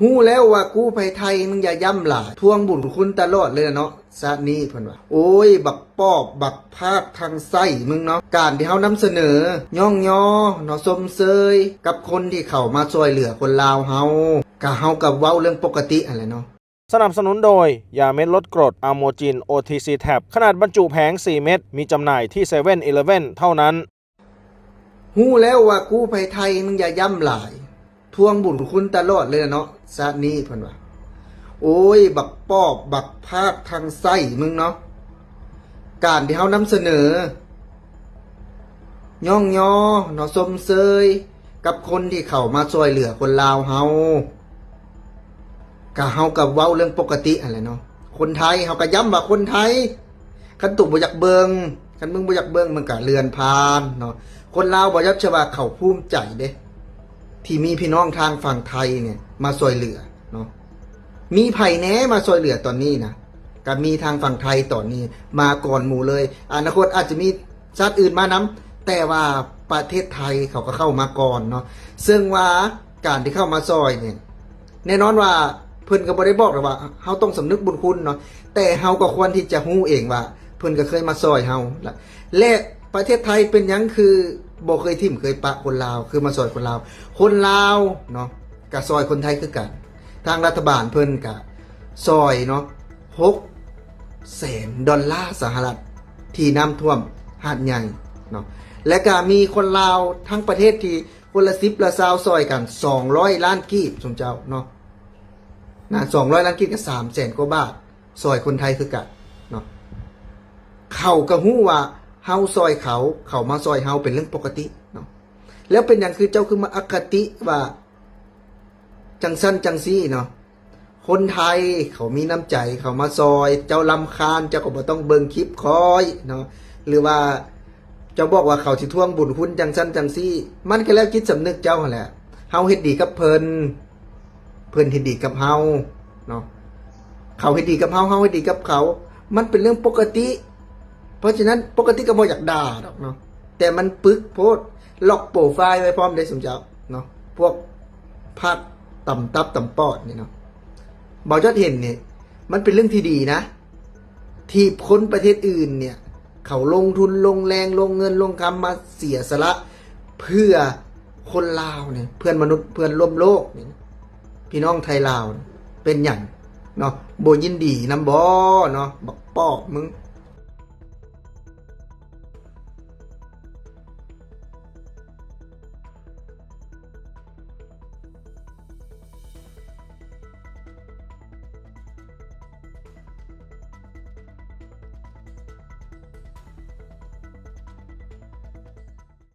ຮູ້ແລ້ວວ່າກູ້ໄພໄທ ມຶງຢ່າຢ້ຳຫຼາຍ ທວງບຸນຄຸນຕະຫຼອດເລີຍລະເນາະ ຊາດນີ້ ເພິ່ນວ່າ. ໂອ້ຍ ບັກປອບ ບັກພາກທາງໄສ້ມຶງເນາະ ການທີ່ເຮົານຳສະເໜີ ຍ້ອງຍໍເນາະ ຊົມເຊີຍກັບຄົນທີ່ເຂົ້າມາຊ່ວຍເຫຼືອຄົນລາວເຮົາ ກະເຮົາກະເວົ້າເລື່ອງປົກກະຕິຫັ້ນແຫຼະເນາະ. ສະໜັບສະໜູນໂດຍ ຢາເມັດລົດກຣົດ ອາໂມຈິນ ໂອທີຊີ ແທັບ ຂະໜາດບັນຈຸແຜງສີ່ເມັດ ມີຈຳໜ່າຍທີ່ເຊເວັ່ນອີເລເວັ່ນເທົ່ານັ້ນ. ຮູ້ແລ້ວວ່າກູ້ໄພໄທ ມຶງຢ່າຢ້ຳຫຼາຍ ທວງບຸນຄຸນຕະຫຼອດເລີຍລະເນາະ ຊາດນີ້ ເພິ່ນວ່າ. ໂອ້ຍ ບັກປອບ ບັກພາກທາງໄສ້ມຶງເນາະ ການທີ່ເຮົານຳສະເໜີ ຍ້ອງຍໍເນາະ ຊົມເຊີຍກັບຄົນທີ່ເຂົ້າມາຊ່ວຍເຫຼືອຄົນລາວເຮົາ ກະເຮົາກະເວົ້າເລື່ອງປົກກະຕິຫັ້ນແຫຼະເນາະ. ຄົນໄທ ເຮົາກະຢ້ຳວ່າຄົນໄທ ຄັນໂຕບໍ່ຢາກເບິ່ງ ຄັນມຶງບໍ່ຢາກເບິ່ງ ມັນກະເລື່ອນຜ່ານເນາະ. ຄົນລາວບໍ່ຢາກຈະວ່າເຂົາພູມໃຈເດ້ ທີ່ມີພີ່ນ້ອງທາງຝັ່ງໄທນີ້ມາຊ່ວຍເຫຼືອເນາະ. ມີໃຜແດ່ມາຊ່ວຍເຫຼືອຕອນນີ້ນະ? ກະມີທາງຝັ່ງໄທຕອນນີ້ມາກ່ອນໝູ່ເລີຍ ອະນາຄົດອາດຈະມີຊາດອື່ນມານຳ ແຕ່ວ່າປະເທດໄທເຂົາກະເຂົ້າມາກ່ອນເນາະ. ເຊິ່ງວ່າການທີ່ເຂົ້າມາຊ່ອຍນີ້ ແນ່ນອນວ່າເພິ່ນກະບໍ່ໄດ້ບອກດອກວ່າເຮົາຕ້ອງສຳນຶກບຸນຄຸນເນາະ ແຕ່ເຮົາກະຄວນທີ່ຈະຮູ້ເອງວ່າເພິ່ນກະເຄີຍມາຊ່ອຍເຮົາ ແລະ ແລະ ປະເທດໄທເປັນຫຍັງຄືບໍ່ເຄີຍຖິ້ມເຄີຍປະຄົນລາວ ຄືມາຊ່ອຍຄົນລາວ? ຄົນລາວເນາະ ກະຊ່ອຍຄົນໄທຄືກັນ ທາງລັດຖະບານເພິ່ນກະຊ່ອຍເນາະ ຫົກແສນດອນລາສະຫະລັດ ທີ່ນ້ຳຖ້ວມຫາດໃຫຍ່ເນາະ ແລະ ກະມີຄົນລາວທັງປະເທດທີ່ຄົນລະສິບລະຊາວ ຊ່ອຍກັນສອງຮ້ອຍລ້ານກີບ ຊຸມເຈົ້າເນາະ ນະ ສອງຮ້ອຍລ້ານກີບກະສາມແສນກວ່າບາດ ຊ່ອຍຄົນໄທຄືກັນເນາະ. ເຂົາກະຮູ້ວ່າເຮົາຊ່ອຍເຂົາ ເຂົາມາຊ່ອຍເຮົາ ເປັນເລື່ອງປົກກະຕິເນາະ. ແລ້ວເປັນຫຍັງຄືເຈົ້າຄືມາອະຄະຕິວ່າ ຈັ່ງຊັ້ນຈັ່ງຊີ້ເນາະ? ຄົນໄທເຂົາມີນ້ຳໃຈ ເຂົາມາຊ່ອຍ ເຈົ້າລຳຄານ ເຈົ້າກະບໍ່ຕ້ອງເບິ່ງຄລິບຂ້ອຍເນາະ ຫຼືວ່າເຈົ້າບອກວ່າເຂົາຊິທວງບຸນຄຸນຈັ່ງຊັ້ນຈັ່ງຊີ້ ມັນກະແລ້ວຈິດສຳນຶກເຈົ້າຫັ້ນແຫຼະ. ເຮົາເຮັດດີກັບເພິ່ນ ເພິ່ນເຮັດດີກັບເຮົາເນາະ ເຂົາເຮັດດີກັບເຮົາ ເຮົາເຮັດດີກັບເຂົາ ມັນເປັນເລື່ອງປົກກະຕິ. ເພາະສະນັ້ນ ປົກກະຕິກະບໍ່ຢາກດ່າດອກເນາະ ແຕ່ມັນປຶກໂພດ ລັອກໂປຣໄຟລ໌ໄວ້ພ້ອມເດ້ ຊຸມເຈົ້າເນາະ ພວກພາກຕຳຕັບຕຳປອດນີ້ເນາະ. ບ່າວຍອດເຫັນນີ້ ມັນເປັນເລື່ອງທີ່ດີນະ ທີ່ຄົນປະເທດອື່ນເນຍ ເຂົາລົງທຶນລົງແຮງລົງເງິນລົງຄຳມາເສຍສະຫຼະເພື່ອຄົນລາວນີ້ ເພື່ອນມະນຸດ ເພື່ອນຮ່ວມໂລກນີ້ ພີ່ນ້ອງໄທລາວນີ້ ເປັນຫຍັງເນາະ ບໍ່ຍິນດີນຳບໍ່ເນາະ ບັກປອບມຶງ.